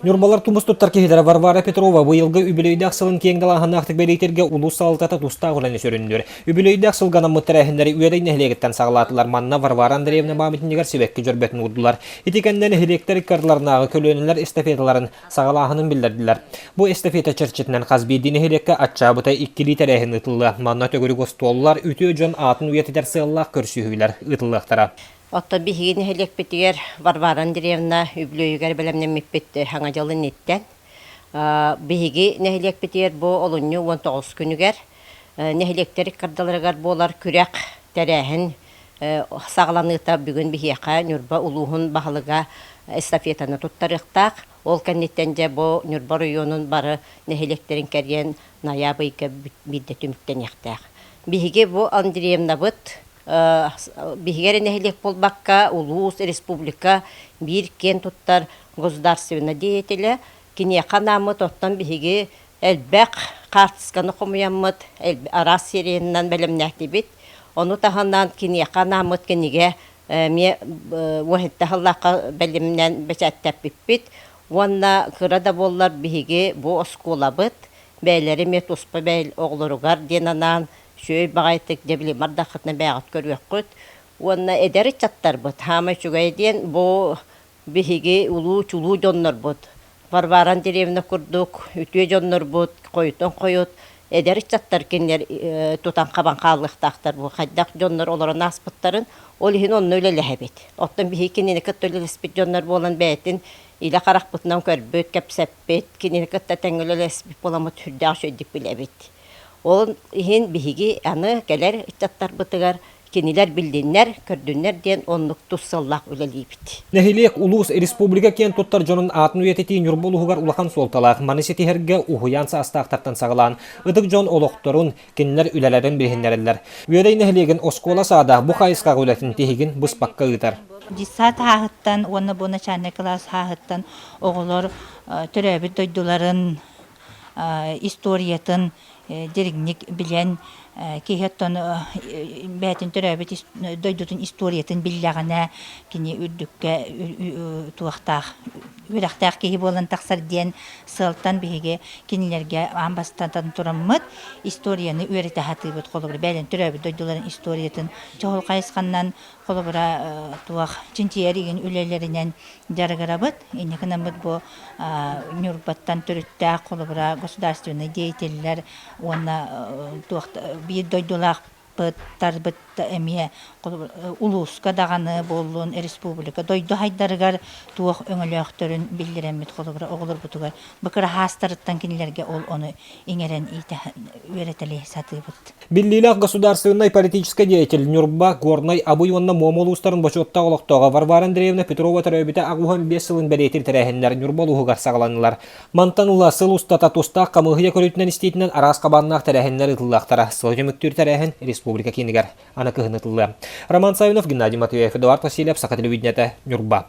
Ньурбалар тумус туттар киһилэрэ Варвара Петрова быйылгы үбүлүөйдээх сылын киэҥ далааһыннаахтык бэлиэтииргэ улуус салалтата тустаах үлэни сүрүннүүр. Үбүлүөйдээх сылга анаммыт тэрээһиннэри Үөдэй нэһилиэгиттэн саҕалаатылар. Манна Варвара Андреевна памятнигар сибэкки дьөрбөтүн уурдулар. Ити кэннэ нэһилиэктэр ыккардыларынааҕы көлүөнэлэр эстафеталарын саҕалааһынын биллэрдилэр. Бу эстафета чэрчитинэн хас биирдии нэһилиэккэ аччаабыта иккилии тэрээһин ыытыллыа. Манна төгүрүк остуоллар, үтүө дьон аатын үйэтитэр сыаллаах көрсүһүүлэр ыытыллыахтара. Оттон биһиги нэһилиэкпитигэр Варвара Андреевна үбүлүөйүгэр бэлэмнэммиппит Саҥа дьыл инниттэн. Биһиги нэһилиэкпитигэр бу олунньу 19 күнүгэр нэһилиэктэр иккардаларыгар буолар күрэх тэрээһин саҕаланыыта бүгүн биһиэхэ Ньурба улууһун баһылыга эстафетаны туттарыахтаах. Ол кэнниттэн дьэ бу Ньурба оройуонун бары нэһилиэктэрин кэрийэн ноябрь ыйга биирдэ түмүктэниэхтээх. Биһиги бу Андреевнабыт биһиги эрэ нэһилиэк буолбакка, улуус, республика биир киэн туттар государственнай деятелэ. Киниэхэ анааммыт оттон биһиги элбэх хаартысканы хомуйаммыт, араас сериянан бэлэмнээтибит. Ону таһынан киниэхэ анааммыт кинигэ эмиэ уоһитта сыллаахха бэлэмнээн бэчээттэппиппит. Уонна кыра да буоллар биһиги бу оскуолабыт бэйэлэрэ эмиэ туспа бэйэл оҕолоругар диэн анаан Үчүгэй баҕайытык дьэ били бардаххытына бэйэҕит көрүөххүт. Уонна эдэр ыччаттарбыт хаамай үчүгэй диэн бу биһиги улуу чулуу дьоннорбут Варвара Андреевна курдук үтүө дьоннорбут хойутун хойут эдэр ыччаттар кинилэр тутан хабан хаалыахтаахтар бу хайдах дьоннор олорон ааспыттарын ол иһин онно үлэлэһэбит. Оттон биһиги кинини кытта үлэлэспит дьоннор буолан бэйэтин илэ харахпытынан көрбүт, кэпсэппит, кинини кытта тэҥҥэ үлэлэспит буоламмыт сүрдээх үчүгэйдик билэбит. Ол иһин биһиги аны кэлэр ыччаттарбытыгар кинилэр биллиннэр, көрдүннэр диэн оннук тус сыаллаах үлэлиибит. Нэһилиэк, улуус, республика киэн туттар дьонун аатын үйэтитии Ньурба улууһугар улахан суолталаах. Маны ситиһэргэ уһуйаан саастаахтартан саҕалаан, ытык дьон олохторун, кинилэр үлэлэрин билиһиннэрэллэр. Үөдэй нэһилиэгин оскуола-саада бу хайысхаҕа үлэтин тиһигин быспакка ыытар. Детсад ааһыттан уонна бу начальнай кылаас ааһыттан оҕолор төрөөбүт дойдуларын историятын дириҥник билэн киһи оттон бэйэтин төрөөбүт дойдутун историятын биллэҕинэ кини үрдүккэ туохтаах үөрэхтээх киһи буолан тахсар диэн сыалтан биһиги кинилэргэ аан бастатан тураммыт историяны үөрэтэ сатыыбыт холобура бэйэлэрин төрөөбүт дойдуларын историятын чоһул хайысханнан Холобура, туох чинчийэр игин үлэлэринэн дьарыгырабыт. Инньэ гынаммыт бу Ньурбаттан төрүттээх холобура государственнай деятеллэр уонна туох биир дойдулаахпыт тарбыт эмиэ улууска даҕаны буоллун республика дойду хайдарыгар туох өҥөлөөхтөрүн биллэрэммит холобура оҕолорбутугар бу кыраһаастарыттан кинилэргэ ол ону иҥэрэн иитэ үөрэтэлии сатыыбыт. Биллиилээх государственнай политическай деятель Ньурба, Горнай, Абый уонна Муома улуустарын бочуоттаах олохтооҕо Варвара Андреевна Петрова төрөөбүтэ 85 сылын бэлиэтиир тэрээһиннэр Ньурба улууһугар саҕаланнылар. Мантан ыла сыл устата тустаах хамыыһыйа көрүүтүнэн-истиитинэн араас хабааннаах тэрээһиннэр ыытыллыахтара. Сыл түмүктүүр тэрээһин республика киинигэр аны кыһын ыытыллыа. Роман Савинов, Геннадий Матвеев, Эдуард Васильев, Саха телевидениетэ, Ньурба.